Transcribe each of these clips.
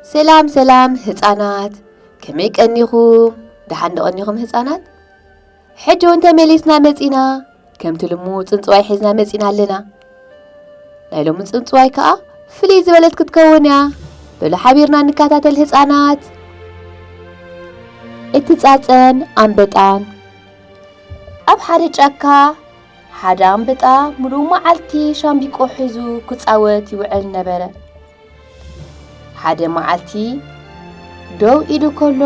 ሰላም ሰላም ህፃናት፣ ከመይ ቀኒኹም? ደሓን ዶ ቀኒኹም ህፃናት? ሕጂ እውን ተመሊስና መፂና፣ ከምቲ ልሙድ ፅንፅዋይ ሒዝና መፂና ኣለና። ናይ ሎሚ ፅንፅዋይ ከዓ ፍልይ ዝበለት ክትከውን እያ። በሉ ሓቢርና ንከታተል ህፃናት። እቲ ፃፀን ኣንበጣን። ኣብ ሓደ ጫካ ሓደ ኣንበጣ ምሉእ መዓልቲ ሻምቢቆ ሒዙ ክፃወት ይውዕል ነበረ። ሓደ መዓልቲ ደው ኢሉ ከሎ፣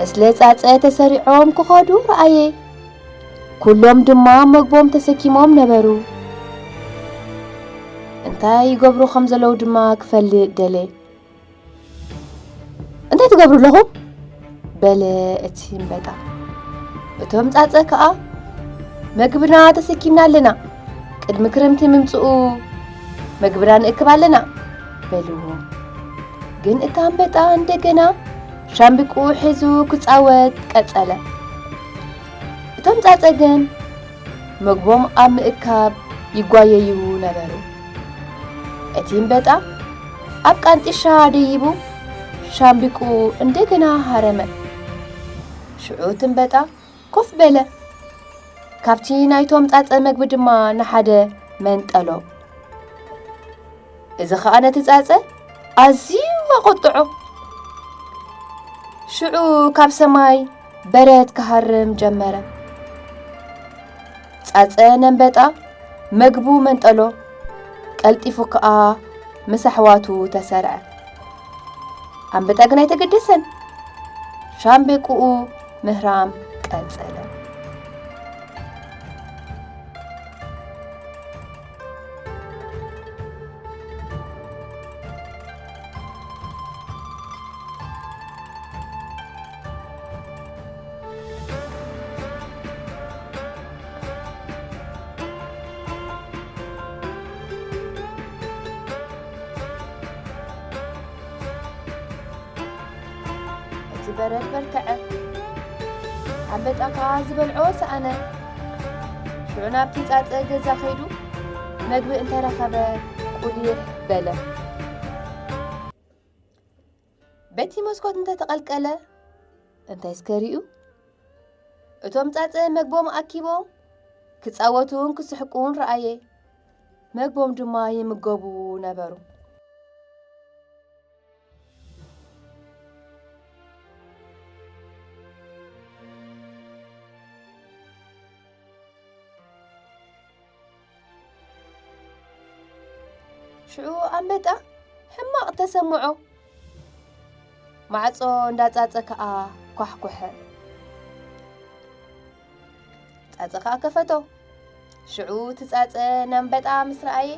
ዕስለ ፃፀ ተሰሪዖም ክኸዱ ረኣየ። ኩሎም ድማ መግቦም ተሰኪሞም ነበሩ። እንታይ ይገብሩ ከም ዘለዉ ድማ ክፈልጥ ደለ። "እንታይ ትገብሩ ኣለኹም?" በለ እቲ እምበጣ። እቶም ፃፀ ከኣ፣ "መግብና ተሰኪምና ኣለና፣ ቅድሚ ክረምቲ ምምፅኡ መግብና ንእክብ ኣለና" በልዎ። ግን እቲ ኣንበጣ እንደገና ሻምብቁ ሒዙ ክፃወት ቀጸለ። እቶም ፃፀ ግን መግቦም ኣብ ምእካብ ይጓየዩ ነበሩ። እቲ እምበጣ ኣብ ቃንጢሻ ደይቡ ሻምብቁ እንደገና ሃረመ። ሽዑ እቲ እምበጣ ኮፍ በለ። ካብቲ ናይቶም ፃፀ መግቢ ድማ ንሓደ መንጠሎ። እዚ ኸኣ ነቲ ፃፀ ኣዝዩ ኣቖጥዖ። ሽዑ ካብ ሰማይ በረድ ክሃርም ጀመረ። ፃፀ ነንበጣ መግቡ መንጠሎ፣ ቀልጢፉ ከኣ ምስ ኣሕዋቱ ተሰርዐ። ኣንበጣ ግን ኣይተገደሰን። ሻምብቁኡ ምህራም ቀጸለ። እቲ በረድ በርትዐ። ኣንበጣ ከኣ ዝበልዖ ሰኣነ። ሽዑ ናብቲ ጻጸ ገዛ ከይዱ መግቢ እንተረኸበ ቁሊሕ በለ። በቲ መስኮት እንተተቐልቀለ እንታይ እስከ ሪኡ? እቶም ጻጸ መግቦም ኣኪቦም ክጻወቱን ክስሕቁን ረኣየ። መግቦም ድማ ይምገቡ ነበሩ። ሽዑ ኣንበጣ ሕማቕ ተሰምዖ። ማዕጾ እንዳ ጻጸ ከኣ ኳሕኩሐ። ጻጸ ከኣ ከፈቶ። ሽዑ እቲ ጻጸ ነንበጣ ምስ ረኣየ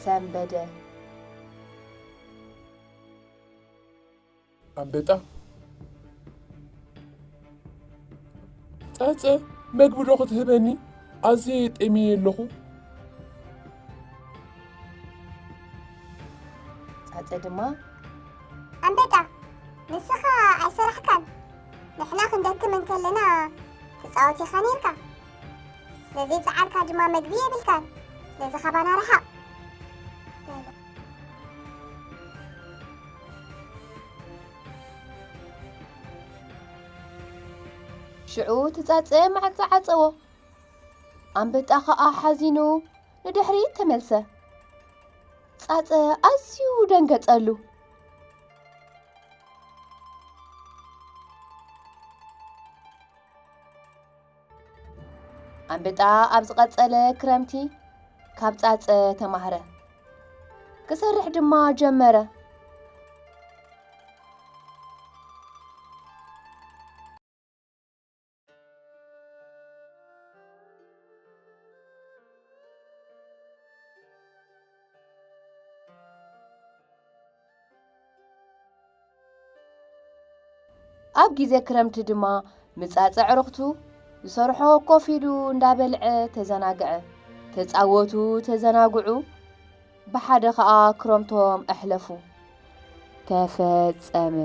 ሰንበደ። ኣንበጣ፣ ጻጸ፣ መግቢ ዶ ክትህበኒ? ኣዝየ ጠምየ ኣለኹ። ጻጸ ድማ፣ ኣንበጣ፣ ንስኻ ኣይሰራሕካን፣ ንሕና ክንደክም እንከለና ትጻወት ኢኻ ነይርካ። ስለዘይጸዓርካ ድማ መግቢ የብልካን። ስለዚ ካባና ርሓቕ። ሽዑ እቲ ጻጸ ማዕጸ ዓጸዎ። ኣንበጣ ኸኣ ሓዚኑ ንድሕሪት ተመልሰ። ጻጸ ኣዝዩ ደንገጸሉ። ኣንበጣ ኣብ ዝቐጸለ ክረምቲ ካብ ጻጸ ተማህረ። ክሰርሕ ድማ ጀመረ። ኣብ ግዜ ክረምቲ ድማ ምጻጸ ኣዕሩኽቱ ዝሰርሖ ኮፍ ኢሉ እንዳበልዐ ተዘናግዐ። ተጻወቱ፣ ተዘናግዑ፣ ብሓደ ኸኣ ክረምቶም ኣሕለፉ። ተፈጸመ።